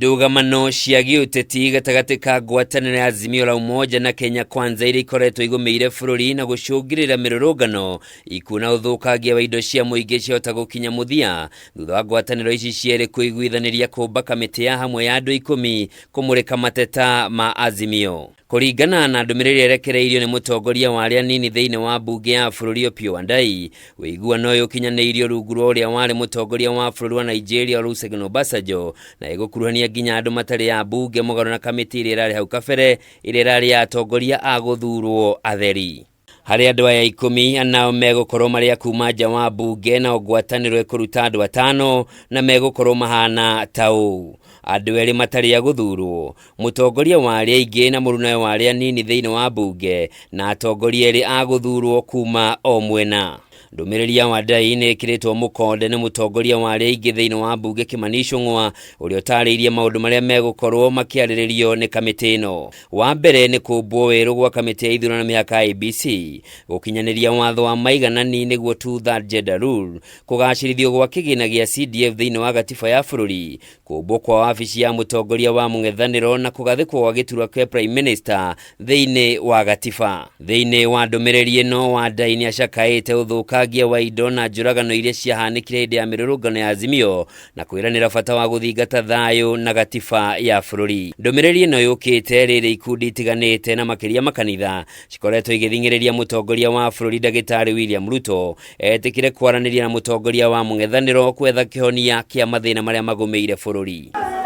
Ndũgamano cia gĩũteti gatagatĩ ka ngwatanĩro ya Azimio la Umoja na Kenya Kwanza iria ikoretwo igũmĩire bũrũri na gũcũngĩrĩra mĩrũrũngano, ikuũ na ũthũkangia wa indo cia mũingĩ ciahota gũkinya mũthia thutha wa ngwatanĩro ici cierĩ kũiguithanĩria kũmba kamĩtĩ ya hamwe ya andũ ikũmi kũmũrĩka mateta ma Azimio. Kũringana na ndũmĩrĩri ĩrekereirio nĩ mũtongoria wa arĩa anini thĩinĩ wa mbunge ya bũrũri Opiyo Wandayi, ũiguano ũyũ ũkinyanĩirio rungu rwa ũrĩa warĩ mũtongoria wa bũrũri wa Nigeria Olusegun Obasanjo na ĩgũkuruhania nginya andũ matarĩ a mbunge mũgarũ na kamĩtĩ ĩrĩa ĩrarĩ hau kabere ĩrĩa ĩrarĩ ya atongoria a gũthurwo atheri. Harĩ andũ aya ikũmi, anao megũkorwo marĩ a kuma nja wa mbunge nao ngwatanĩro ĩkũruta andũ atano na megũkorwo mahana ta ũũ: andũ erĩ matarĩ a gũthurwo, mũtongoria wa arĩa aingĩ na mũrunawe wa arĩa anini thĩinĩ wa mbunge, na atongoria erĩ a gũthurwo kuma o mwena. Ndũmĩrĩri ya Wandayi nĩ ĩkĩrĩtwo mũkonde nĩ mũtongoria wa arĩa aingĩ thĩinĩ wa mbunge Kimani Ichung'wa ũrĩa ũtarĩirie maũndũ marĩa megũkorwo makĩarĩrĩrio nĩ kamĩtĩ ĩno. Wa mbere nĩ kũmbwo werũ gwa kamĩtĩ ya ithurano mĩhaka IEBC, gũkinyanĩria watho wa maiganani nĩguo two third gender rule, kũgacĩrithio gwa kĩgĩna gĩa CDF thĩinĩ wa gatiba ya bũrũri, kũmbwo kwa wabici ya mũtongoria wa mũng'ethanĩro na kũgathĩkwo gwa gĩturwa kĩa prime minister thĩinĩ wa gatiba. Thĩinĩ wa ndũmĩrĩri ĩno, Wandayi nĩacakaĩte ũthũkangia wa indo na njũragano iria ciahanĩkire hĩndĩ ya mĩrũrũngano ya Azimio na kwĩranĩra bata wa gũthingata thayũ na gatiba ya bũrũri. Ndũmĩrĩri ĩno yũkĩte rĩrĩ ikundi itiganĩte na makĩria makanitha cikoretwo igĩthing'ĩrĩria mũtongoria wa bũrũri ndagĩtarĩ William Ruto etĩkĩre kwaranĩria na mũtongoria wa mũng'ethanĩro gwetha kĩhonia kĩa mathĩna marĩa magũmĩire bũrũri.